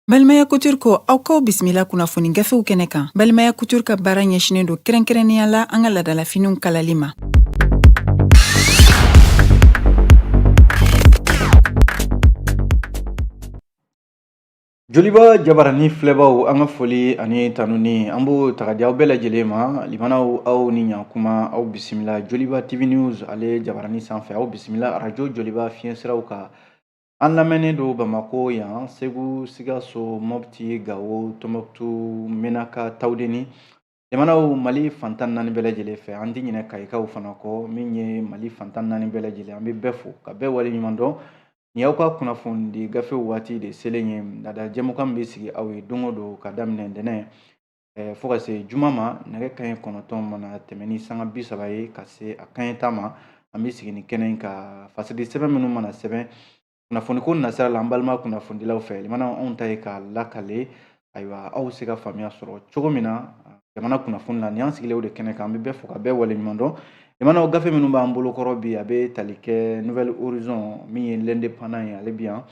Balimaya Couture ko aw k'aw bisimila kunnafoni gafew kɛnɛ kan. Balimaya Couture ka baara ɲɛsinnen don kɛrɛnkɛrɛnnenya la an ka laadalafiniw kalali ma. Joliba jabarani filɛbaw, an ka foli ani tanuni an b'o ta ka di aw bɛɛ lajɛlen ma. Limanaw, aw ni ɲankuma, aw bisimila Joliba TV News ale jabarani sanfɛ, aw bisimila arajo Joliba fiɲɛsiraw kan. An lamɛnnen don Bamako yan, Segu, Sikaso, Mopti, Gawo, Tɔnbɔkutu, Menaka, Tawudeni. Limanaw, Mali fan 14 bɛɛ lajɛlen fɛ, an tɛ ɲinɛ Kayikaw fana kɔ, min ye Mali fan 14 bɛɛ lajɛlen, an bɛ bɛɛ fo ka bɛɛ waleɲuman dɔn. Nin y'aw ka kunnafonidi gafew waati de selen ye. Laada jɛmukan bɛ sigi aw ye don o don ka daminɛ ntɛnɛn fo ka se juma ma, nɛgɛ kanɲɛ 9 mana tɛmɛ ni sanga 30 ye ka se a kanɲɛ 10 ma. An bɛ sigi nin kɛnɛ in kan, fasidi sɛbɛn minnu mana sɛbɛn kunnafoniko nasira la an balima kunnafonidilaw fɛ, limanaw, anw ta ye k'a lakale. Ayiwa, aw bɛ se ka faamuya sɔrɔ cogo min na jamana kunnafoni la, nin y'an sigilen o de kɛnɛ kan. An bɛ bɛɛ fo ka bɛɛ waleɲuman dɔn. Limanaw, gafe minnu b'an bolo kɔrɔ bi, a bɛ tali kɛ Nouvel Horizon, min ye L'Indépendant ye, ale bi yan,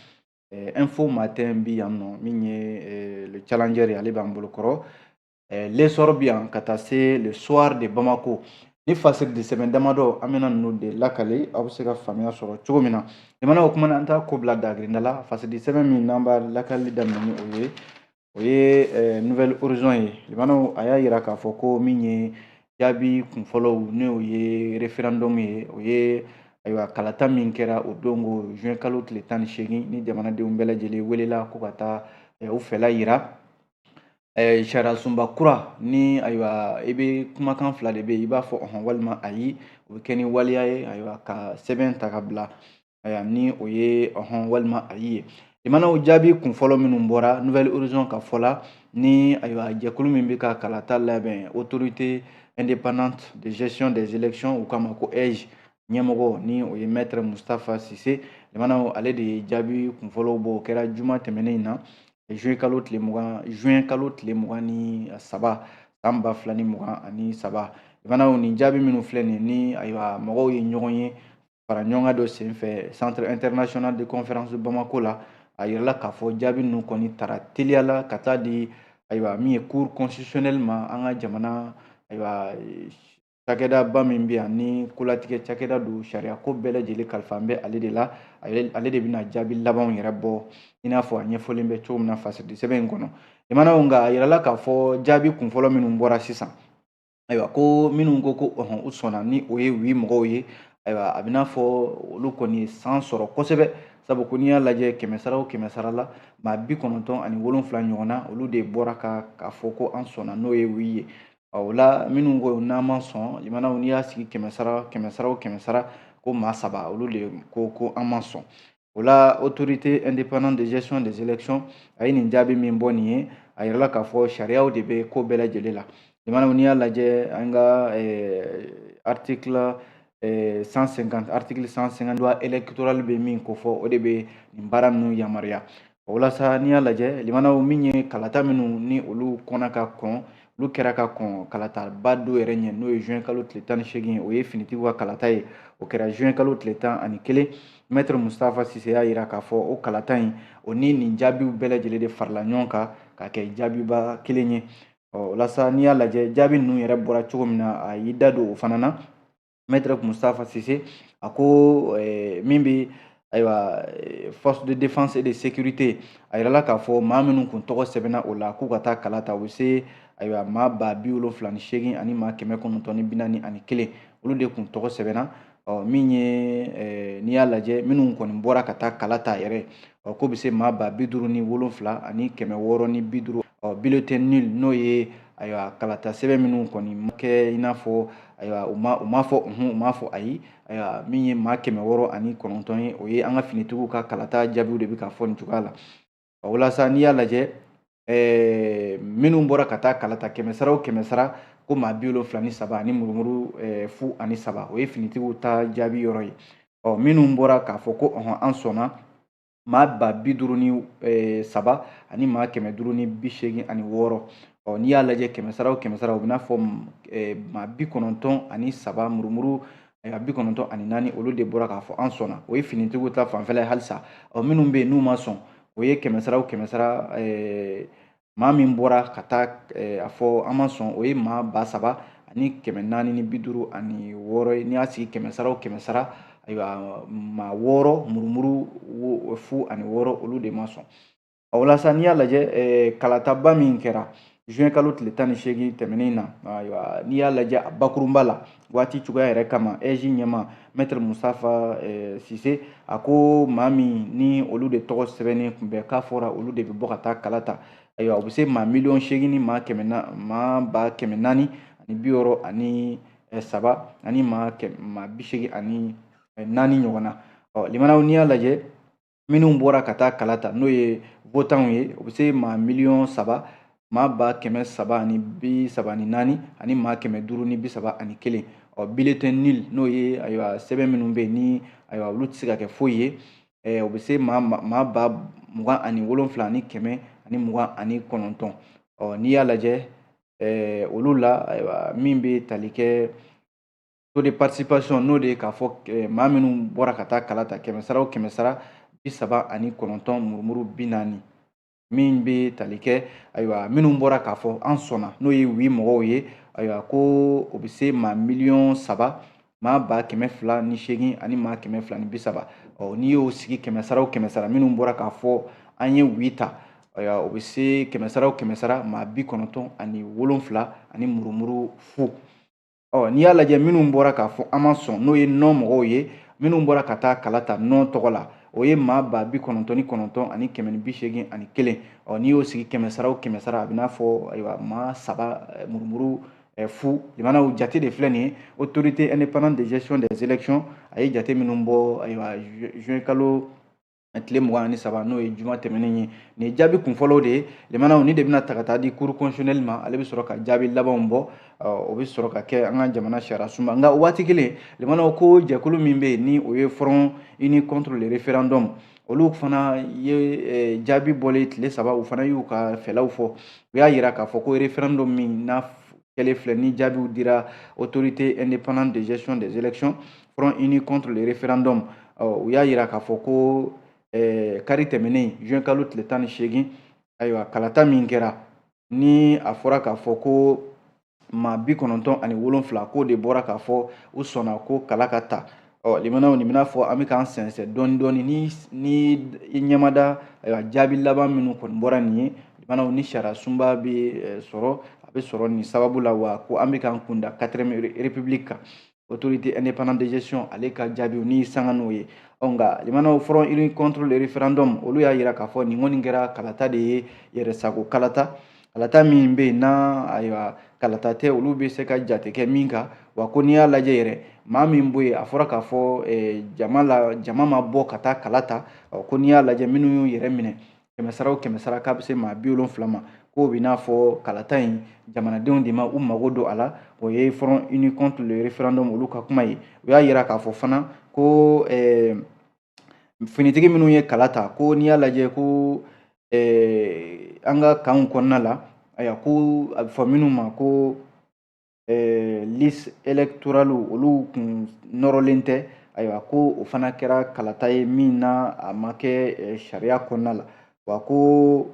Info Matin bi yan nɔ, min ye Le Challenger ye, ale b'an bolo kɔrɔ, L'Essor bi yan, ka taa se Le Soir de Bamako. Ni fasiri de sɛbɛn damadɔ, an bɛna ninnu de lakale, aw bɛ se ka faamuya sɔrɔ cogo min na. Limanaw, o kuma na, an t'a ko bila dagirinda la. Fasiri sɛbɛn min n'an b'a lakali daminɛ ni o ye, o ye Nouvel Horizon ye. Limanaw, a y'a yira k'a fɔ ko min ye jaabi kunfɔlɔw, n'o ye référendum ye, o ye ayiwa kalata min kɛra o don ko juin kalo tile 18, ni jamanadenw bɛɛ lajɛlen welela ko ka taa u fɛla yira sariya sunba kura ni. Ayiwa, i bɛ kumakan fila de bɛ yen, i b'a fɔ ɔhɔn walima ayi, o bɛ kɛ ni waleya ye. Ayiwa, ka sɛbɛn ta ka bila, ayiwa, ni o ye ɔhɔn walima ayi ye. Limanaw, jaabi kunfɔlɔ minnu bɔra, Nouvel Horizon ka fɔ la, ni ayiwa jɛkulu min bɛ ka kalata labɛn, Autorité indépendante de gestion des élections, u k'a ma ko AIGE, ɲɛmɔgɔ ni o ye maître Moustapha Cissé. Limanaw, ale de ye jaabi kunfɔlɔw bɔ. O kɛra juma tɛmɛnen in na, juin kalo tile 20, juin kalo tile 23, san 2023. Limanaw, nin jaabi minnu filɛ nin ni, ayiwa, mɔgɔw ye ɲɔgɔn ye fara ɲɔgɔn kan dɔ senfɛ Centre international de conférence de Bamako la, a yirala k'a fɔ jaabi ninnu kɔni tara teliya la ka taa di, ayiwa, min ye Cour constitutionnelle ma, an ka jamana, ayiwa, cakɛdaba min bɛ yan ni kolatigɛ cakɛda don, sariya ko bɛɛ lajɛlen kalifa bɛ ale de la, ale de bɛna jaabi labanw yɛrɛ bɔ, i n'a fɔ a ɲɛfɔlen bɛ cogo min na fasidi sɛbɛn in kɔnɔ. Limanaw, nka a yirala k'a fɔ jaabi kunfɔlɔ minnu bɔra sisan, ayiwa, ko minnu ko ko ɔhɔn, u sɔnna, ni o ye oui mɔgɔw ye, ayiwa, a bɛ n'a fɔ olu kɔni ye san sɔrɔ kosɛbɛ, sabu ko n'i y'a lajɛ kɛmɛ sara o kɛmɛ sara la, maa 97 ɲɔgɔn na, olu de bɔra ka fɔ ko an sɔnna, n'o ye oui ye. O la, minnu ko n'an ma sɔn, limanaw, n'i y'a sigi kɛmɛ sara, kɛmɛ sara o kɛmɛ sara, ko maa 3, olu de ko ko an ma sɔn. O la, Autorité indépendante de gestion des élections, a ye nin jaabi min bɔ nin ye, a yirala k'a fɔ sariyaw de bɛ ko bɛɛ lajɛlen la. Limanaw, n'i y'a lajɛ an ka article 150, article 150 loi électorale bɛ min ko fɔ, o de bɛ nin baara ninnu yamaruya. Walasa n'i y'a lajɛ, limanaw, min ye kalata minnu ni olu kɔnna ka kɔn, olu kɛra ka kɔn kalataba dɔ yɛrɛ ɲɛ, n'o ye juin kalo tile 18 ye, o ye finitigiw ka kalata ye, o kɛra juin kalo tile 11. Maître Moustapha Cissé y'a yira k'a fɔ o kalata in, o ni nin jaabiw bɛɛ lajɛlen de farala ɲɔgɔn kan ka kɛ jaabiba kelen ye. Ɔ, walasa n'i y'a lajɛ, jaabi ninnu yɛrɛ bɔra cogo min na, a y'i da don o fana na. Maître Moustapha Cissé a ko min bɛ, ayiwa, force de défense et de sécurité, a yirala k'a fɔ maa minnu kun tɔgɔ sɛbɛnna o la k'u ka taa kala ta, u bɛ se, ayiwa, maa 78 000 941, olu de kun tɔgɔ sɛbɛnna. Ɔ, min ye n'i y'a lajɛ, minnu kɔni bɔra ka taa kala ta yɛrɛ, ɔ, k'o bɛ se maa 57 650. Ɔ, bulletin nul, n'o ye, ayiwa, kalata sɛbɛn minnu kɔni ma kɛ, i n'a fɔ, ayiwa, u ma fɔ unhun, u ma fɔ ayi, ayiwa, min ye maa 609 ye, o ye an ka finitigiw ka kalata jaabiw de bɛ ka fɔ nin cogoya la. Walasa n'i y'a lajɛ, minnu bɔra ka taa kalata, kɛmɛ sara o kɛmɛ sara, ko maa 73 ani murumuru 0 ani 3, o ye finitigiw ta jaabi yɔrɔ ye. Ɔ, minnu bɔra k'a fɔ ko ɔhɔn, an sɔnna, maa 53 000 ani maa 586. Ɔ, n'i y'a lajɛ kɛmɛ sara o kɛmɛ sara, o bɛ n'a fɔ maa 93 murumuru 94, olu de bɔra k'a fɔ an sɔnna, o ye finitigiw ta fanfɛla ye halisa. Ɔ, minnu bɛ yen n'u ma sɔn, O ye kɛmɛ sara o kɛmɛ sara, maa min bɔra ka taa a fɔ an ma sɔn, o ye maa 3456 ye. N'i y'a sigi kɛmɛ sara o kɛmɛ sara, ayiwa, maa 6 murumuru 0 ani 6, olu de ma sɔn. Walasa n'i y'a lajɛ, kalataba min kɛra juin kalo tile 18 tɛmɛnen na, ayiwa, n'i y'a lajɛ a bakurunba la, waati cogoya yɛrɛ kama, AIGE ɲɛmaa Maître Moustapha Cissé, a ko maa min ni olu de tɔgɔ sɛbɛnnen tun bɛ, k'a fɔra olu de bɛ bɔ ka taa kala ta, ayiwa, o bɛ se maa 8 miliyɔn ni maa kɛmɛ na maa 463 ani maa 84 ɲɔgɔn na. Ɔ limanaw, n'i y'a lajɛ, minnu bɔra ka taa kala ta, n'o ye votants ye, o bɛ se maa 3 miliyɔn maa 334 ani maa 531. Ɔ bulletin nul, n'o ye, ayiwa, sɛbɛn minnu bɛ yen ni, ayiwa, olu tɛ se ka kɛ foyi ye, o bɛ se maa 27,129. Ɔ n'i y'a lajɛ olu la, ayiwa, min bɛ tali kɛ taux de participation, n'o de ye k'a fɔ maa minnu bɔra ka taa kala ta, kɛmɛ sara o kɛmɛ sara, 39 murumuru 40. Min bɛ tali kɛ, ayiwa, minnu bɔra k'a fɔ an sɔnna, n'o ye oui mɔgɔw ye, ayiwa, ko o bɛ se maa 3 miliyɔn maa 208 ani maa 230. Ɔ n'i y'o sigi kɛmɛ sara o kɛmɛ sara, minnu bɔra k'a fɔ an ye oui ta, ayiwa, o bɛ se kɛmɛ sara o kɛmɛ sara, maa 97 ani murumuru 0. Ɔ n'i y'a lajɛ, minnu bɔra k'a fɔ an ma sɔn, n'o ye non mɔgɔw ye, minnu bɔra ka taa kala ta non tɔgɔ la, o ye maa 99 ani 181. Ɔ n'i y'o sigi kɛmɛ sara o kɛmɛ sara, a bɛ n'a fɔ, ayiwa, maa 3 murumuru 0. Limanaw, jate de filɛ nin ye. Autorité indépendante de gestion des élections, a ye jate minnu bɔ, ayiwa, juin kalo tile 23, n'o ye juma tɛmɛnen ye, nin ye jaabi kunfɔlɔw de ye. Limanaw, ni de bɛna ta ka taa di Cour constitutionnelle ma, ale bɛ sɔrɔ ka jaabi labanw bɔ, o bɛ sɔrɔ ka kɛ an ka jamana sariya sunba. Nka o waati kelen, limanaw, ko jɛkulu min bɛ yen ni o ye Front uni contre le référendum, olu fana ye jaabi bɔlen tile 3, u fana y'u ka fɛlaw fɔ. U y'a yira k'a fɔ ko référendum min n'a kɛlen filɛ, ni jaabiw dira Autorité indépendante de gestion des élections, Front uni contre le référendum, u y'a yira k'a fɔ ko kari tɛmɛnen, juin kalo tile 18, ayiwa, kalata min kɛra, ni a fɔra k'a fɔ ko maa 97 k'o de bɔra k'a fɔ u sɔnna ko kala ka ta. Ɔ limanaw, nin bɛna fɔ an bɛ k'an sɛnsɛn dɔɔni dɔɔni ni i ɲɛmada, ayiwa, jaabi laban minnu kɔni bɔra nin ye. Limanaw, ni sariya sunba bɛ sɔrɔ, a bɛ sɔrɔ nin sababu la wa, ko an bɛ k'an kunda quatrième république kan. Autorité indépendante de gestion, ale ka jaabiw ni sanga n'o ye. Ɔ nka limanaw, Front uni contre le référendum, olu y'a yira k'a fɔ nin kɔni kɛra kalata de ye, yɛrɛsago kalata, kalata min bɛ yen n'a, ayiwa, kalata tɛ olu bɛ se ka jate kɛ min kan. Wa ko n'i y'a lajɛ yɛrɛ, maa min bɔ yen, a fɔra k'a fɔ jama la, jama ma bɔ ka taa kala ta. Ko n'i y'a lajɛ, minnu y'u yɛrɛ minɛ, kɛmɛ sara o kɛmɛ sara, k'a bɛ se maa 70 ma, k'o bɛ n'a fɔ kalata in jamanadenw de ma u mago don a la. O ye Front uni contre le référendum, olu ka kuma ye. U y'a yira k'a fɔ fana ko finitigi minnu ye kala ta, ko n'i y'a lajɛ, ko an ka kanw kɔnɔna la, ayiwa, ko a bɛ fɔ minnu ma ko liste électorale, olu kun nɔrɔlen tɛ. Ayiwa, ko o fana kɛra kalata ye min na a ma kɛ sariya kɔnɔna la. Wa ko,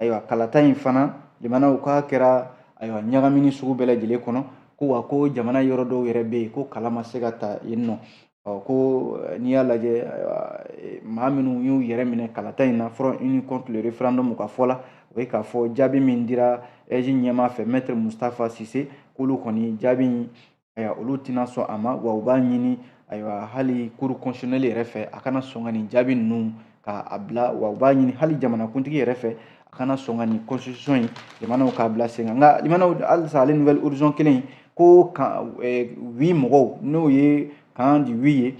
ayiwa, kalata in fana, limanaw, k'a kɛra, ayiwa, ɲagamini sugu bɛɛ lajɛlen kɔnɔ. Ko wa ko jamana yɔrɔ dɔw yɛrɛ bɛ yen ko kala ma se ka ta yen nɔ. Ɔ ko n'i y'a lajɛ, ayiwa, maa minnu y'u yɛrɛ minɛ kalata in na, Front uni contre le référendum ka fɔ la, o ye k'a fɔ jaabi min dira AIGE ɲɛmaa fɛ, Maître Moustapha Cissé, k'olu kɔni jaabi in, ayiwa, olu tɛna sɔn a ma. Wa u b'a ɲini, ayiwa, hali Cour constitutionnelle yɛrɛ fɛ, a kana sɔn ka nin jaabi ninnu k'a bila. Wa u b'a ɲini hali jamanakuntigi yɛrɛ fɛ, a kana sɔn ka nin constitution in, limanaw, k'a bila sen kan. Nka limanaw, halisa ale Nouvel Horizon kelen in ko kan oui mɔgɔw, n'o ye camp du oui ye,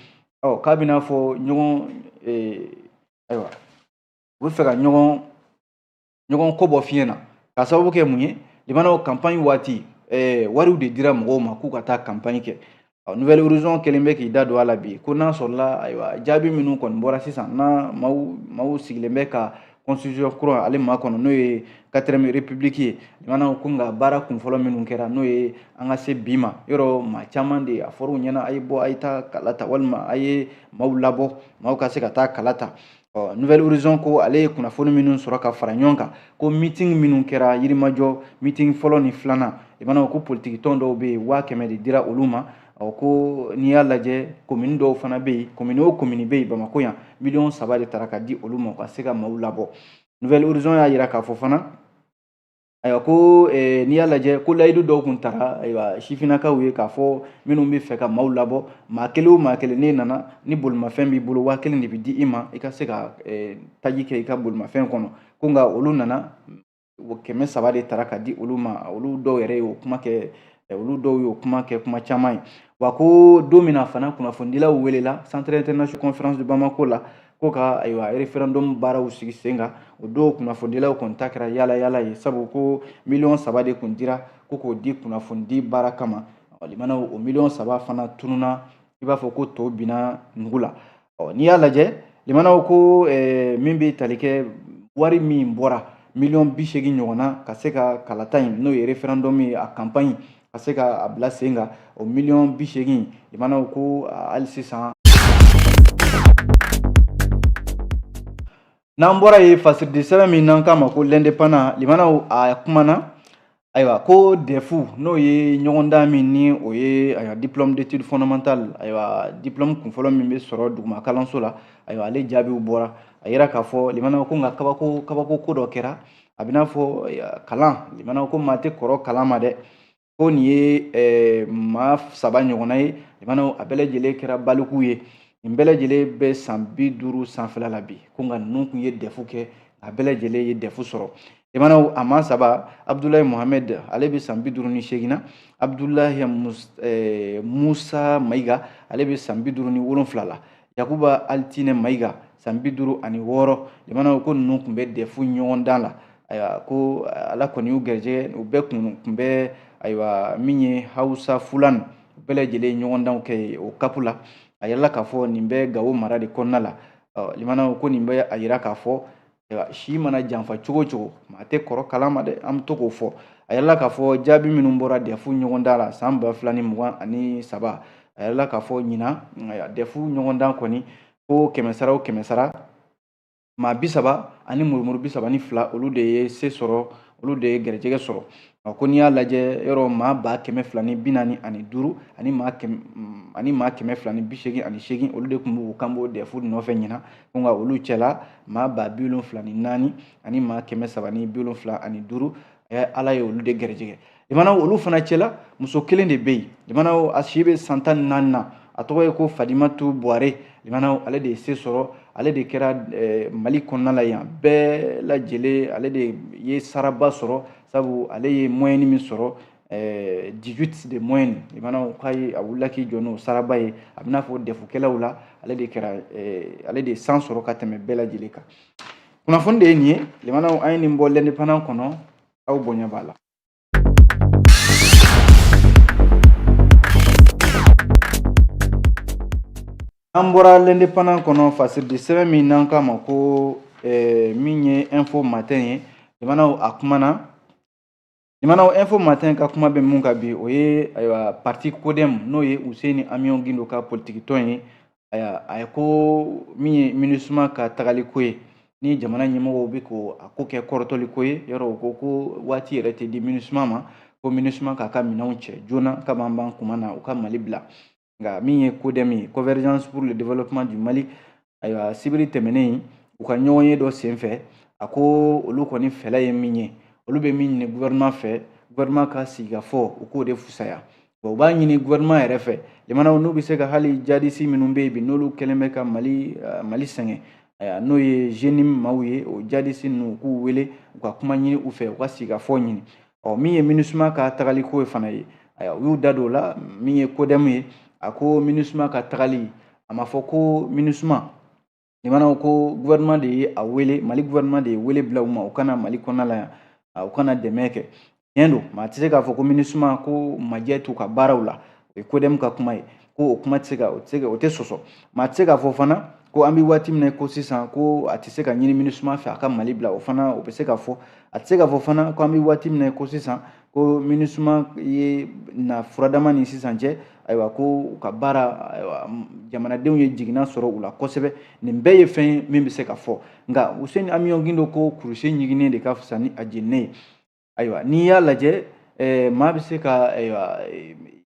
ɔ k'a bɛna fɔ ɲɔgɔn, ayiwa, u bɛ fɛ ka ɲɔgɔn kɔ bɔ fiɲɛ na. K'a sababu kɛ mun ye? Limanaw, campagne waati, wariw de dira mɔgɔw ma k'u ka taa campagne kɛ. Nouvel Horizon kɛlen bɛ k'i da don a la bi, ko n'a sɔrɔla, ayiwa, jaabi minnu kɔni bɔra sisan, n'a maaw sigilen bɛ ka constitution kura ale maa kɔnɔ, n'o ye quatrième république ye. Limanaw, ko nka baara kunfɔlɔ minnu kɛra, n'o ye an ka se bi ma, yɔrɔ maa caman de a fɔra u ɲɛna a ye bɔ, a ye taa kala ta, walima a ye maaw labɔ, maaw ka se ka taa kala ta. Ɔ, Nouvel Horizon ko ale ye kunnafoni minnu sɔrɔ ka fara ɲɔgɔn kan, ko meeting minnu kɛra Yirimajɔ, meeting fɔlɔ ni filanan, limanaw, ko politikitɔn dɔw bɛ yen, 100 000 de dira olu ma. Ɔ, ko n'i y'a lajɛ, komini dɔw fana bɛ yen, komini o komini bɛ yen Bamakɔ yan, miliyɔn 3 de tara ka di olu ma u ka se ka maaw labɔ. Nouvel Horizon y'a yira k'a fɔ fana, ayiwa, ko n'i y'a lajɛ, ko layidu dɔw kun tara, ayiwa, sifinnakaw ye, k'a fɔ minnu bɛ fɛ ka maaw labɔ, maa kelen o maa kelen n'e nana ni bolimafɛn b'i bolo, 1000 de bɛ di i ma i ka se ka taji kɛ i ka bolimafɛn kɔnɔ. Ko nka olu nana, 300 de tara ka di olu ma. Olu dɔw yɛrɛ y'o kuma kɛ, olu dɔw y'o kuma kɛ kuma caman ye. Wa ko don min na fana kunnafonidilaw welela Centre international conférence de Bamako la, ko ka, ayiwa, référendum baaraw sigi sen kan, o don kunnafonidilaw kɔni ta kɛra yala yala ye, sabu ko miliyɔn 3 de kun dira ko k'o di kunnafonidi baara kama. Limanaw, o miliyɔn 3 fana tununa i b'a fɔ ko to binna nugu la. Ɔ, n'i y'a lajɛ, limanaw, ko min bɛ tali kɛ wari min bɔra, miliyɔn 80 ɲɔgɔnna, ka se ka kalata in, n'o ye référendum ye, a campagne ka se ka a bila sen kan, o miliyɔn 80, limanaw, ko hali sisan. N'an bɔra yen, fasiridi sɛbɛn min n'an k'a ma ko L'Indépendant, limanaw, a kumana, ayiwa, ko DEF, n'o ye ɲɔgɔndan min ni o ye, ayiwa, diplôme d'études fondamentales, ayiwa, diplôme kunfɔlɔ min bɛ sɔrɔ duguma kalanso la, ayiwa, ale jaabiw bɔra. A yira k'a fɔ, limanaw, ko nka kabako kabako ko dɔ kɛra. A bɛ n'a fɔ kalan, limanaw, ko maa tɛ kɔrɔ kalan ma dɛ. Ko nin ye maa saba ɲɔgɔnna ye, limanaw, a bɛɛ lajɛlen kɛra balikuw ye. Nin bɛɛ lajɛlen bɛ san 50 sanfɛla la bi. Ko nka ninnu tun ye DEF kɛ, a bɛɛ lajɛlen ye DEF sɔrɔ. Limanaw, a maa saba: Abudulayi Mohamɛd, ale bɛ san 58 na; Abudulayi Musa Mayiga, ale bɛ san 57 la; Yakuba Alitinɛ Mayiga, san 56. Limanaw, ko ninnu tun bɛ DEF ɲɔgɔndan la. Ayiwa, ko Ala kɔni y'u garijɛgɛ, u bɛɛ kun bɛ, ayiwa, min ye Hausa Fulani, u bɛɛ lajɛlen ɲɔgɔndanw kɛ o kapu la. A yirala k'a fɔ nin bɛ Gawo mara de kɔnɔna la. Limanaw, ko nin bɛ a yira k'a fɔ si mana janfa cogo o cogo, maa tɛ kɔrɔ kalan ma dɛ, an bɛ to k'o fɔ. A yirala k'a fɔ jaabi minnu bɔra DEF ɲɔgɔndan la san 2023, a yirala k'a fɔ ɲinan DEF ɲɔgɔndan kɔni, ko kɛmɛ sara o kɛmɛ sara, maa 30 ani murumuru 32, olu de ye se sɔrɔ, olu de ye garijɛgɛ sɔrɔ. Ko n'i y'a lajɛ, yɔrɔ maa 245 000 ani maa 288, olu de tun b'u kan b'o DEF nɔfɛ ɲinan. Ko nka olu cɛla, maa 74 000 ani maa 375, Ala ye olu de garijɛgɛ. Limanaw, olu fana cɛla, muso kelen de bɛ yen, limanaw, a si bɛ san 14 na, a tɔgɔ ye ko Fadimatu Buware. Limanaw, ale de ye se sɔrɔ, ale de kɛra Mali kɔnɔna la yan bɛɛ lajɛlen, ale de ye saraba sɔrɔ, sabu ale ye moyenne min sɔrɔ, 18 de moyenne. Limanaw, k'a ye a wulila k'i jɔ n'o saraba ye. A bɛ n'a fɔ DEF kɛlaw la, ale de kɛra, ale de ye san sɔrɔ ka tɛmɛ bɛɛ lajɛlen kan. Kunnafoni de ye nin ye, limanaw, an ye nin bɔ L'Indépendant kɔnɔ, aw bonya b'a la. An bɔra L'Indépendant kɔnɔ, fasiridi sɛbɛn min n'an k'a ma ko min ye Info Matin ye, limanaw, a kumana. Limanaw, Info Matin ka kuma bɛ mun kan bi, o ye, ayiwa, parti CODEM, n'o ye Useni Amiɔn Gindo ka politikitɔn ye. Ayiwa, a ye ko min ye MINUSMA ka tagaliko ye, ni jamana ɲɛmɔgɔw bɛ k'o a ko kɛ kɔrɔtɔliko ye, yɔrɔ u ko ko waati yɛrɛ tɛ di MINUSMA ma, ko MINUSMA k'a ka minɛnw cɛ joona kab'an b'an kuma na, u ka Mali bila. Nka min ye CODEM ye, Convergence pour le développement du Mali, ayiwa, sibiri tɛmɛnen, u ka ɲɔgɔn ye dɔ senfɛ, a ko olu kɔni fɛla ye min ye, olu bɛ min ɲini gouvernement fɛ, gouvernement ka sigikafɔ, u k'o de fusaya. U b'a ɲini gouvernement yɛrɛ fɛ, limanaw, n'u bɛ se ka hali jadisi minnu bɛ yen bi, n'olu kɛlen bɛ ka Mali sɛgɛn, ayiwa, n'o ye JNIM maaw ye, o jadisi ninnu, u k'u wele, u ka kuma ɲini u fɛ, u ka sigikafɔ ɲini. Ɔ, min ye MINUSMA ka tagaliko ye fana ye, ayiwa, u y'u da don o la. Min ye CODEM ye, a ko MINUSMA ka tagali, a ma fɔ ko MINUSMA, limanaw, ko gouvernement de ye a wele, Mali gouvernement de ye wele bila u ma, u kana Mali kɔnɔna la yan, u kana dɛmɛ kɛ. Tiɲɛ don, maa tɛ se k'a fɔ ko MINUSMA ko majɛ t'u ka baaraw la. O ye CODEM ka kuma ye, ko o kuma tɛ se ka, o tɛ se ka, o tɛ sɔsɔ. Maa tɛ se k'a fɔ fana Ko an bɛ waati min na ko sisan, ko a tɛ se ka ɲini MINUSMA fɛ a ka Mali bila, o fana o bɛ se ka fɔ. A tɛ se ka fɔ fana ko an bɛ waati min na ko sisan, ko MINUSMA ye na furadama ni sisan cɛ, ayiwa, ko u ka baara, ayiwa, jamanadenw ye jiginna sɔrɔ u la kosɛbɛ. Nin bɛɛ ye fɛn ye min bɛ se ka fɔ. Nka Useni Amiɔn Gindo ko kurusi ɲiginnen de ka fisa ni a jeninen ye. Ayiwa, n'i y'a lajɛ, maa bɛ se ka, ayiwa,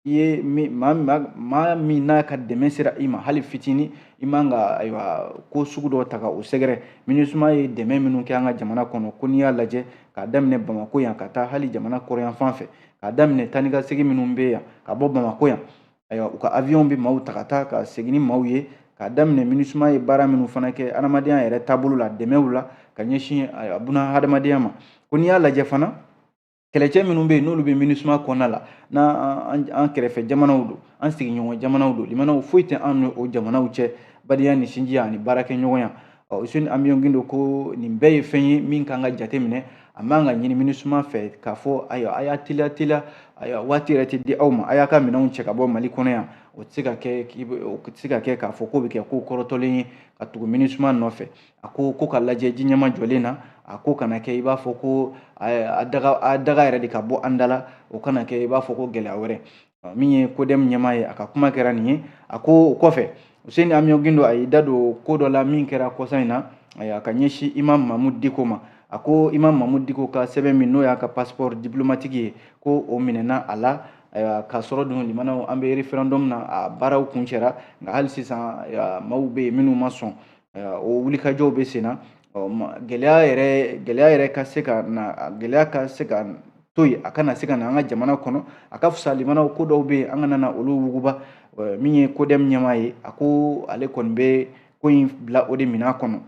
i ye maa min n'a ka dɛmɛ sera i ma hali fitinin, i man ka, ayiwa, ko sugu dɔ ta ka o sɛgɛrɛ. MINUSMA ye dɛmɛ minnu kɛ an ka jamana kɔnɔ, ko n'i y'a lajɛ k'a daminɛ Bamakɔ yan ka taa hali jamana kɔrɔyan fan fɛ, k'a daminɛ taa ni ka segin minnu bɛ yan ka bɔ Bamakɔ yan, ayiwa, u ka avion bɛ maaw ta ka taa ka segin ni maaw ye, k'a daminɛ MINUSMA ye baara minnu fana kɛ adamadenya yɛrɛ taabolo la, dɛmɛw la ka ɲɛsin, ayiwa, buna hadamadenya ma. Ko n'i y'a lajɛ fana, kɛlɛcɛ minnu bɛ yen n'olu bɛ MINUSMA kɔnɔna la, n'an an kɛrɛfɛ jamanaw don, an sigiɲɔgɔn jamanaw don, limanaw, foyi tɛ an ni o jamanaw cɛ badenya ni sinjiya ani baarakɛɲɔgɔnya. Ɔ, Useni Amiɔn Gindo ko nin bɛɛ ye fɛn ye min kan ka jateminɛ. A man ka ɲini MINUSMA fɛ k'a fɔ, ayiwa, a y'a teliya teliya, ayiwa, waati yɛrɛ tɛ di aw ma, a y'a ka minɛnw cɛ ka bɔ Mali kɔnɔ yan. O tɛ se ka kɛ, o tɛ se ka kɛ k'a fɔ k'o bɛ kɛ ko kɔrɔtɔlen ye ka tugu MINUSMA nɔfɛ. A ko ko ka lajɛ ji ɲɛma jɔlen na, a ko kana kɛ i b'a fɔ ko a daga yɛrɛ de ka bɔ an da la, o kana kɛ i b'a fɔ ko gɛlɛya wɛrɛ. Min ye CODEM ɲɛmaa ye, a ka kuma kɛra nin ye. A ko o kɔfɛ, Useni Amiɔn Gindo a y'i da don ko dɔ la min kɛra kɔsa in na, a ka ɲɛsin Imam Mahmoud Dicko ma. A ko Imam Mahmoud Dicko ka sɛbɛn min n'o y'a ka passeport diplomatique ye, ko o minɛna a la. Ayiwa, k'a sɔrɔ dun, limanaw, an bɛ référendum na, a baaraw kuncɛra, nka hali sisan maaw bɛ yen minnu ma sɔn, o wulikajɔw bɛ sen na. Gɛlɛya yɛrɛ ka se ka na, gɛlɛya ka se ka to yen, a kana se ka na an ka jamana kɔnɔ, a ka fisa, limanaw, ko dɔw bɛ yen an kana na olu wuguba. Min ye CODEM ɲɛmaa ye, a ko ale kɔni bɛ ko in bila o de minɛn kɔnɔ.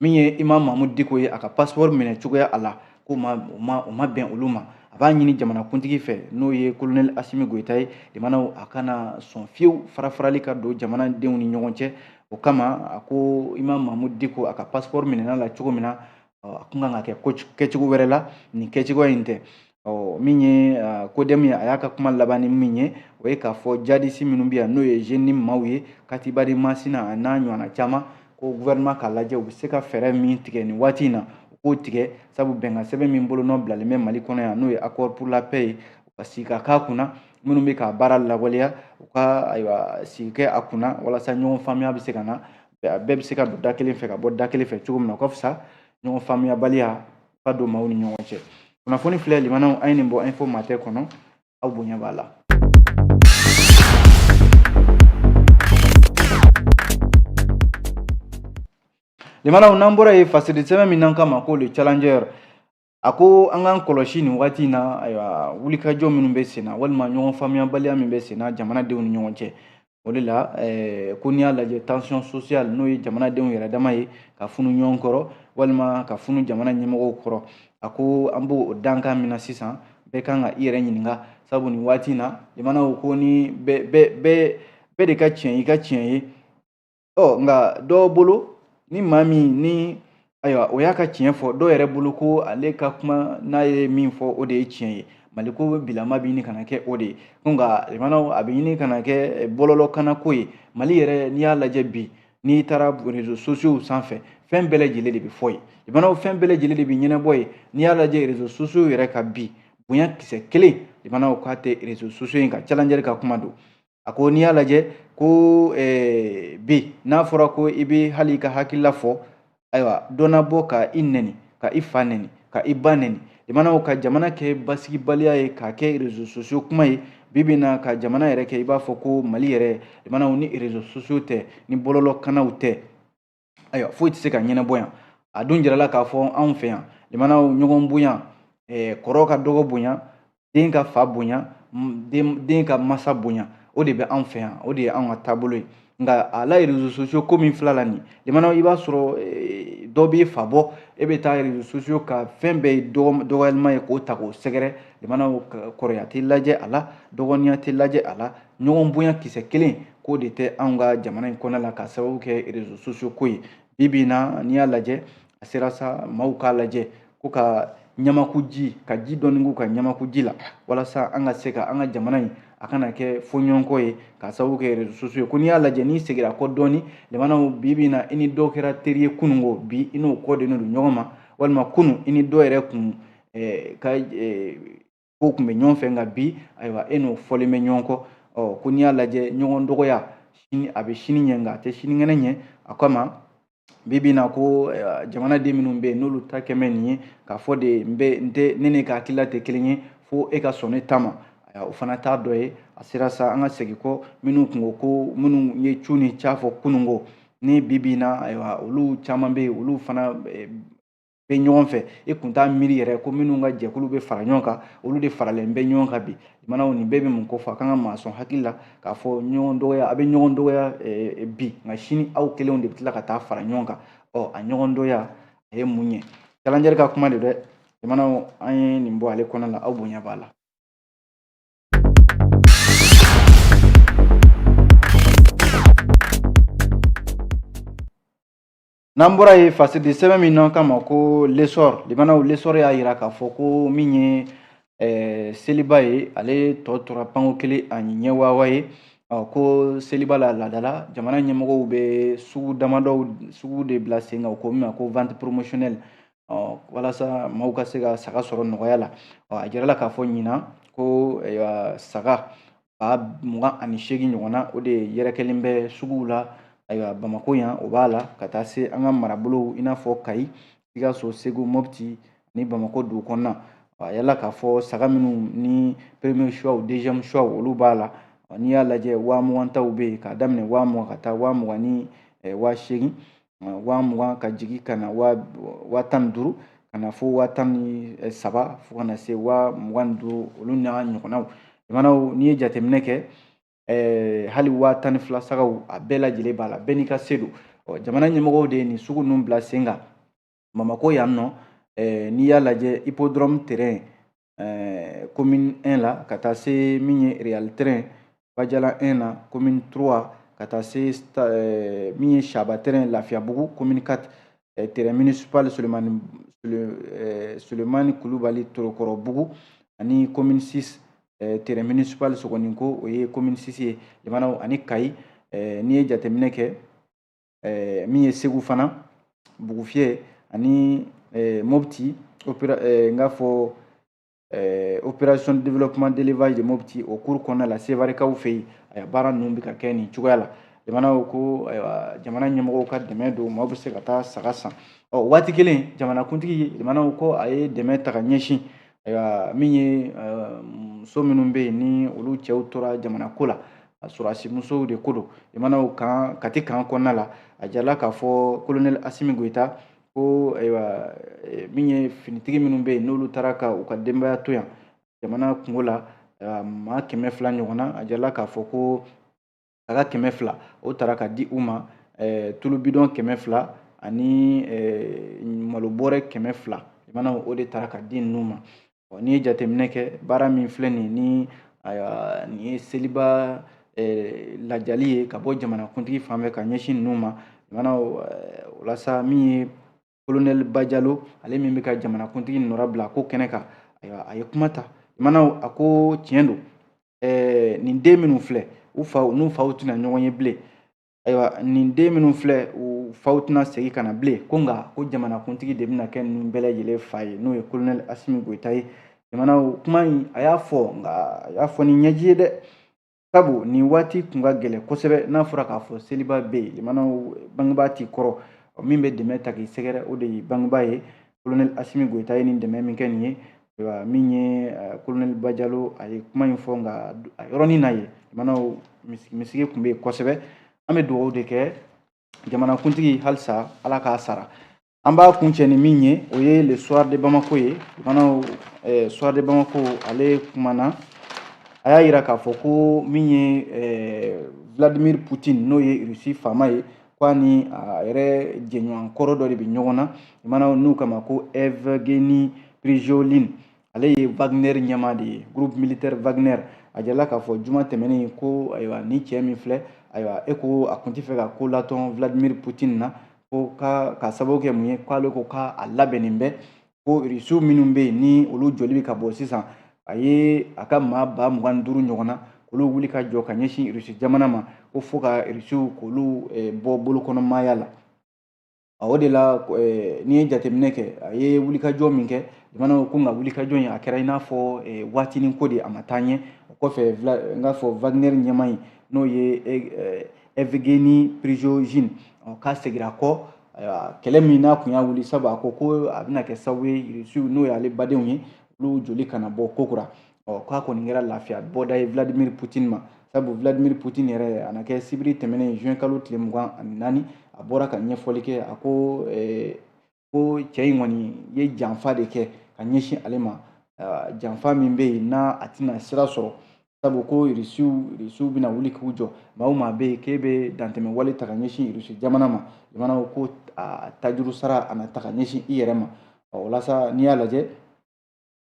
Min ye Imam Mahmoud Dicko ye, a ka passeport minɛ cogoya a la, ko o ma bɛn olu ma. A b'a ɲini jamanakuntigi fɛ, n'o ye colonel Assimi Goïta ye, limanaw, a kana sɔn fiyewu fara farali ka don jamanadenw ni ɲɔgɔn cɛ. O kama, a ko Imam Mahmoud Dicko, a ka passeport minɛna la cogo min na, a kun kan ka kɛ kɛcogo wɛrɛ la, nin kɛcogoya in tɛ. Ɔ, min ye CODEM ye, a y'a ka kuma laban ni min ye, o ye k'a fɔ djihadiste minnu bɛ yan, n'o ye JNIM maaw ye, Katiba de Masina a n'a ɲɔgɔnna caman, ko gouvernement k'a lajɛ u bɛ se ka fɛɛrɛ min tigɛ nin waati in na, u k'o tigɛ, sabu bɛnkan sɛbɛn min bolonɔ bilalen bɛ Mali kɔnɔ yan, n'o ye accord pour la paix ye, u ka sigi ka k'a kunna. Minnu bɛ ka baara lawaleya, u ka, ayiwa, sigi kɛ a kunna walasa ɲɔgɔn faamuya bɛ se ka na, bɛɛ bɛ se ka don da kelen fɛ ka bɔ da kelen fɛ cogo min na. O ka fisa ɲɔgɔn faamuyabaliya ka don maaw ni ɲɔgɔn cɛ. Kunnafoni filɛ, limanaw, an ye nin bɔ Info Matin kɔnɔ, aw bonya b'a la. Limanaw, n'an bɔra yen, fasiri sɛbɛn min n'an kama ko Le Challenger, a ko an k'an kɔlɔsi nin waati in na, ayiwa, wulikajɔ minnu bɛ sen na walima ɲɔgɔn faamuyabaliya min bɛ sen na jamanadenw ni ɲɔgɔn cɛ. O de la, ko n'i y'a lajɛ, tension sociale, n'o ye jamanadenw yɛrɛ dama ye ka funu ɲɔgɔn kɔrɔ walima ka funu jamana ɲɛmɔgɔw kɔrɔ, a ko an b'o dankan min na sisan, bɛɛ kan ka i yɛrɛ ɲininka, sabu nin waati in na, limanaw, ko ni bɛɛ bɛɛ de ka tiɲɛ i ka tiɲɛ ye. Ɔ, nka dɔw bolo, ni maa min ni, ayiwa, o y'a ka tiɲɛ fɔ, dɔw yɛrɛ bolo ko ale ka kuma n'a ye min fɔ, o de ye tiɲɛ ye. Mali ko bilama bɛ ɲini ka na kɛ o de ye. Nka limanaw, a bɛ ɲini ka na kɛ bɔlɔlɔkanako ye. Mali yɛrɛ, n'i y'a lajɛ bi, n'i taara réseaux sociaux sanfɛ, fɛn bɛɛ lajɛlen de bɛ fɔ yen. Limanaw, fɛn bɛɛ lajɛlen de bɛ ɲɛnabɔ yen. N'i y'a lajɛ réseaux sociaux yɛrɛ ka bi, bonya kisɛ kelen, limanaw, k'a tɛ réseaux sociaux in kan. Challenger ka kuma don. A ko n'i y'a lajɛ ko bi, n'a fɔra ko i bɛ hali i ka hakilila fɔ, ayiwa, dɔ na bɔ ka i nɛni, ka i fa nɛni, ka i ba nɛni. Limanaw, ka jamana kɛ basigibaliya ye, k'a kɛ réseaux sociaux kuma ye bi bi na, ka jamana yɛrɛ kɛ i b'a fɔ ko Mali yɛrɛ, limanaw, ni réseaux sociaux tɛ, ni bɔlɔlɔkanaw tɛ, ayiwa, foyi tɛ se ka ɲɛnabɔ yan. A dun jirala k'a fɔ anw fɛ yan, limanaw, ɲɔgɔn bonya, kɔrɔ ka dɔgɔ bonya, den ka fa bonya, den ka masa bonya, o de bɛ anw fɛ yan, o de ye anw ka taabolo ye. Nka a la réseaux sociaux ko min fila la nin, limanaw, i b'a sɔrɔ dɔ b'i fa bɔ, e bɛ taa réseaux sociaux ka fɛn bɛɛ ye dɔgɔyalima ye k'o ta k'o sɛgɛrɛ. Limanaw, kɔrɔya tɛ lajɛ a la, dɔgɔninya tɛ lajɛ a la, ɲɔgɔn bonya kisɛ kelen k'o de tɛ anw ka jamana in kɔnɔna la, ka sababu kɛ réseaux sociaux ko ye. Bi bi in na, n'i y'a lajɛ, a sera sa maaw k'a lajɛ ko ka ɲamakuji ka ji dɔɔni k'u ka ɲamakuji la walasa an ka se ka an ka jamana in a kana kɛ fɔɲɔgɔnkɔ ye k'a sababu kɛ réseaux sociaux ye. Ko n'i y'a lajɛ, n'i seginna kɔ dɔɔni, limanaw, bi bi in na, i ni dɔw kɛra teri ye kununko, bi i n'o kɔ dennen don ɲɔgɔn ma, walima kunun i ni dɔw yɛrɛ kun ka ko kun bɛ ɲɔgɔn fɛ, nka bi ayiwa e n'o fɔlen bɛ ɲɔgɔn kɔ. Ɔ ko n'i y'a lajɛ, ɲɔgɔn dɔgɔya sini a bɛ sini ɲɛ, nka a tɛ sinikɛnɛ ɲɛ. A kama bi bi in na, ko jamanaden minnu bɛ yen n'olu ta kɛmɛ nin ye k'a fɔ de n bɛ n tɛ ne ne ka hakilila tɛ kelen ye, fo e ka sɔn ne ta ma, o fana t'a dɔ ye. A sera sa an ka segin kɔ, minnu kun ko ko minnu ye cu ni ca fɔ kununko ni bi bi in na, ayiwa olu caman bɛ yen, olu fana bɛ ɲɔgɔn fɛ. I kun t'a miiri yɛrɛ ko minnu ka jɛkulu bɛ fara ɲɔgɔn kan, olu de faralen bɛ ɲɔgɔn kan bi. Limanaw, nin bɛɛ bɛ mun ko fɔ? A kan ka maa sɔn hakili la k'a fɔ ɲɔgɔn dɔgɔya, a bɛ ɲɔgɔn dɔgɔya bi, nka sini aw kelenw de bɛ tila ka taa fara ɲɔgɔn kan. Ɔ a ɲɔgɔn dɔgɔya a ye mun ɲɛ? Challenger ka kuma de dɛ. Limanaw, an ye nin bɔ ale kɔnɔ la, aw bonya b'a la. N'an bɔra yen, fasidi sɛbɛn min n'an k'a ma ko L'Essor, limanaw, L'Essor y'a yira k'a fɔ ko min ye seliba ye, ale tɔ tora panko kelen ani ɲɛwawa ye. Ko seliba la laadala, jamana ɲɛmɔgɔw bɛ sugu damadɔw sugu de bila sen kan, o ko min ma ko vente promotionnelle, walasa maaw ka se ka saga sɔrɔ nɔgɔya la. A jirala k'a fɔ ɲinan ko saga 28,000 ɲɔgɔnna, o de yɛrɛkɛlen bɛ suguw la. Ayiwa, Bamakɔ yan o b'a la, ka taa se an ka marabolow i n'a fɔ Kayi, Sikaso, Segu, Mopti ani Bamakɔ dugu kɔnɔna. A yala k'a fɔ saga minnu ni premier choix, deuxième choix, olu b'a la. N'i y'a lajɛ, 20,000 taw bɛ yen, k'a daminɛ 20,000 ka taa 20,000 ni 8,000, 20,000 ka jigin ka na 15,000, ka na fo 13,000, fo ka na se 25,000, olu n'a ɲɔgɔnnaw. Limanaw, n'i ye jateminɛ kɛ, hali 12,000 sagaw, a bɛɛ lajɛlen b'a la, bɛɛ n'i ka se don. Jamana ɲɛmɔgɔw de ye nin sugu ninnu bila sen kan Bamakɔ yan nɔ. N'i y'a lajɛ, hippodrome terrain commune 1 la, ka taa se min ye Real terrain Bajala 1 na commune 3, ka taa se min ye Saba terrain Lafiyabugu commune 4, terrain municipal Sulemani Kulubali Torokɔrɔbugu, ani commune 6, terrain municipal Sogoninko, o ye commune 6 ye. Limanaw, ani Kayi, n'i ye jateminɛ kɛ, min ye Segu fana Bugufiyɛ ani Mopti opéra, n k'a fɔ opération développement d'élevage de Mopti, o cours kɔnɔna la, Sevarekaw fɛ yen, ayiwa baara ninnu bɛ ka kɛ nin cogoya la. Limanaw, ko ayiwa jamana ɲɛmɔgɔw ka dɛmɛ don, maaw bɛ se ka taa saga san. Ɔ waati kelen, jamanakuntigi, limanaw, ko a ye dɛmɛ ta ka ɲɛsin ayiwa min ye muso minnu bɛ yen ni olu cɛw tora jamana ko la, sɔrɔdasi musow de ko don. Limanaw, kan Kati kan kɔnɔna la, a jirala k'a fɔ colonel Asimi Goyita ko ayiwa min ye finitigi minnu bɛ yen n'olu taara ka u ka denbaya to yan jamana kungo la, maa 200 ɲɔgɔnna, a jirala k'a fɔ ko saga 200 o taara ka di u ma, tulu bidɔn 200 ani malo bɔrɛ 200, limanaw, o de taara ka di ninnu ma. N'i ye jateminɛ kɛ, baara min filɛ nin ye, ni ayiwa nin ye seliba lajali ye ka bɔ jamanakuntigi fan fɛ ka ɲɛsin ninnu ma. Limanaw, walasa min ye colonel Bajalo, ale min bɛ ka jamanakuntigi nɔrabila ko kɛnɛ kan, ayiwa a ye kuma ta. Limanaw, a ko tiɲɛ don, nin den minnu filɛ, u faw n'u faw tɛna ɲɔgɔn ye bilen. Ayiwa nin den minnu filɛ, u faw tɛna segin ka na bilen, ko nka ko jamanakuntigi de bɛna kɛ ninnu bɛɛ lajɛlen fa ye, n'o ye colonel Asimi Goyita ye. Limanaw, kuma in a y'a fɔ, nka a y'a fɔ ni ɲɛji ye dɛ, sabu nin waati kun ka gɛlɛn kosɛbɛ. N'a fɔra k'a fɔ seliba bɛ yen, limanaw, bangebaa t'i kɔrɔ, min bɛ dɛmɛ ta k'i sɛgɛrɛ, o de ye bangebaa ye. Colonel Asimi Goyita ye nin dɛmɛ min kɛ nin ye, ayiwa min ye colonel Bajalo, a ye kuma in fɔ, nka a yɔrɔnin na ye, limanaw, misigi kun bɛ yen kosɛbɛ. An bɛ dugawu de kɛ jamanakuntigi halisa, Ala k'a sara. An b'a kuncɛ ni min ye, o ye Le Soir de Bamako ye. Limanaw, Soir de Bamako ale kumana, a y'a yira k'a fɔ ko min ye Vladimir Poutine, n'o ye Russie faama ye, ko a ni a yɛrɛ jɛɲɔgɔn kɔrɔ dɔ de bɛ ɲɔgɔn na, limanaw, n'u kama ko Evgeny Prigojine, ale ye Wagner ɲɛmaa de ye, groupe militaire Wagner. A jirala k'a fɔ juma tɛmɛnen ko ayiwa ni cɛ min filɛ, ayiwa e ko a kun tɛ fɛ ka ko latɔn Vladimir Poutine na, ko ka sababu kɛ mun ye, k'ale ko k'a labɛnnen bɛ Ko Irisiw minnu bɛ yen ni olu joli bɛ ka bɔ sisan, a ye a ka maa 25 000 ɲɔgɔn na, olu wuli ka jɔ ka ɲɛsin Irisi jamana ma, ko fo ka Irisiw k'olu bɔ bolokɔnɔmaaya la. O de la, n'i ye jateminɛ kɛ, a ye wulikajɔ min kɛ, jamanaw ko nka wulikajɔ in, a kɛra i n'a fɔ waatinin ko de, a ma taa ɲɛ. O kɔfɛ, n k'a fɔ Wagner ɲɛmaa in, n'o ye Evgeny Prigojine, k'a segira kɔ kɛlɛ min n'a kun y'a wuli, sabu a ko ko a bɛna kɛ sababu ye Irisiw, n'o y'ale badenw ye, olu joli kana bɔ kokura. Ɔ, k'a kɔni kɛra lafiya bɔda ye Vladimir Poutine ma, sabu Vladimir Poutine yɛrɛ, a na kɛ sibiri tɛmɛnen, juin kalo tile 24, a bɔra ka ɲɛfɔli kɛ. A ko ko cɛ in kɔni ye janfa de kɛ ka ɲɛsin ale ma, janfa min bɛ yen n'a a tɛna sira sɔrɔ, sabu ko Irisiw bɛna wuli k'u jɔ. Maa o maa bɛ yen k'e bɛ dantɛmɛ wale ta ka ɲɛsin Irisi jamana ma, jamanaw ko a tajuru sara a na ta ka ɲɛsin i yɛrɛ ma. Ɔ, o la sa, n'i y'a lajɛ,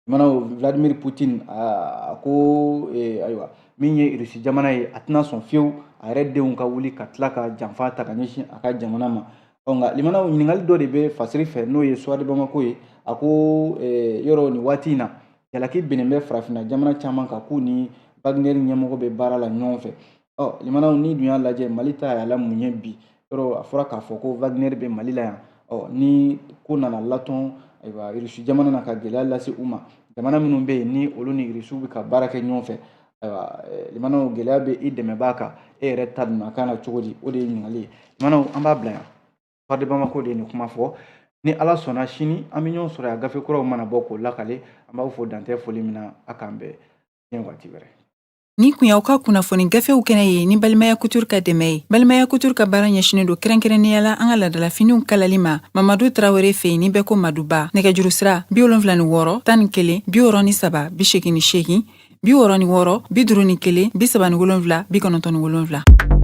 jamanaw, Vladimir Poutine a ko ayiwa, min ye Irisi jamana ye, a tɛna sɔn fiyewu a yɛrɛ denw ka wuli ka tila ka janfa ta ka ɲɛsin a ka jamana ma. Ɔ, nka limanaw, ɲininkali dɔ de bɛ Fasiri fɛ, n'o ye Soir de Bamako ye. A ko yɔrɔ nin waati in na, jalaki binnen bɛ farafinna jamana caman kan k'u ni Wagner ɲɛmɔgɔ bɛ baara la ɲɔgɔn fɛ. Ɔ, limanaw, ni dun y'a lajɛ, Mali ta y'a la mun ye bi? Yɔrɔ a fɔra k'a fɔ ko Wagner bɛ Mali la yan. Ɔ, ni ko nana latɔn, ayiwa, Irisi jamana na ka gɛlɛya lase u ma, jamana minnu bɛ yen ni olu ni Irisiw bɛ ka baara kɛ ɲɔgɔn fɛ, ayiwa, limanaw, gɛlɛya bɛ i dɛmɛbaa kan, e yɛrɛ ta dun a kan na cogo di? O de ye ɲininkali ye. Limanaw, an b'a bila yan. Soir de Bamako de ye nin kuma fɔ. Ni Ala sɔnna, sini an bɛ ɲɔgɔn sɔrɔ yan, gafe kuraw mana bɔ k'o lakale. An b'aw fo dantɛ foli min na. A k'an bɛn diɲɛ waati wɛrɛ. Nin kun y'aw ka kunnafoni gafew kɛnɛ ye ni Balimaya Couture ka dɛmɛ ye. Balimaya Couture ka baara ɲɛsinen don kɛrɛnkɛrɛnnenya la an ka ladalafiniw kalali ma Mamadu Tarawele fɛ yen, ni bɛɛ ko Maduba. Nɛgɛjuru sira: 76 11 63 88, 66 51 37 97.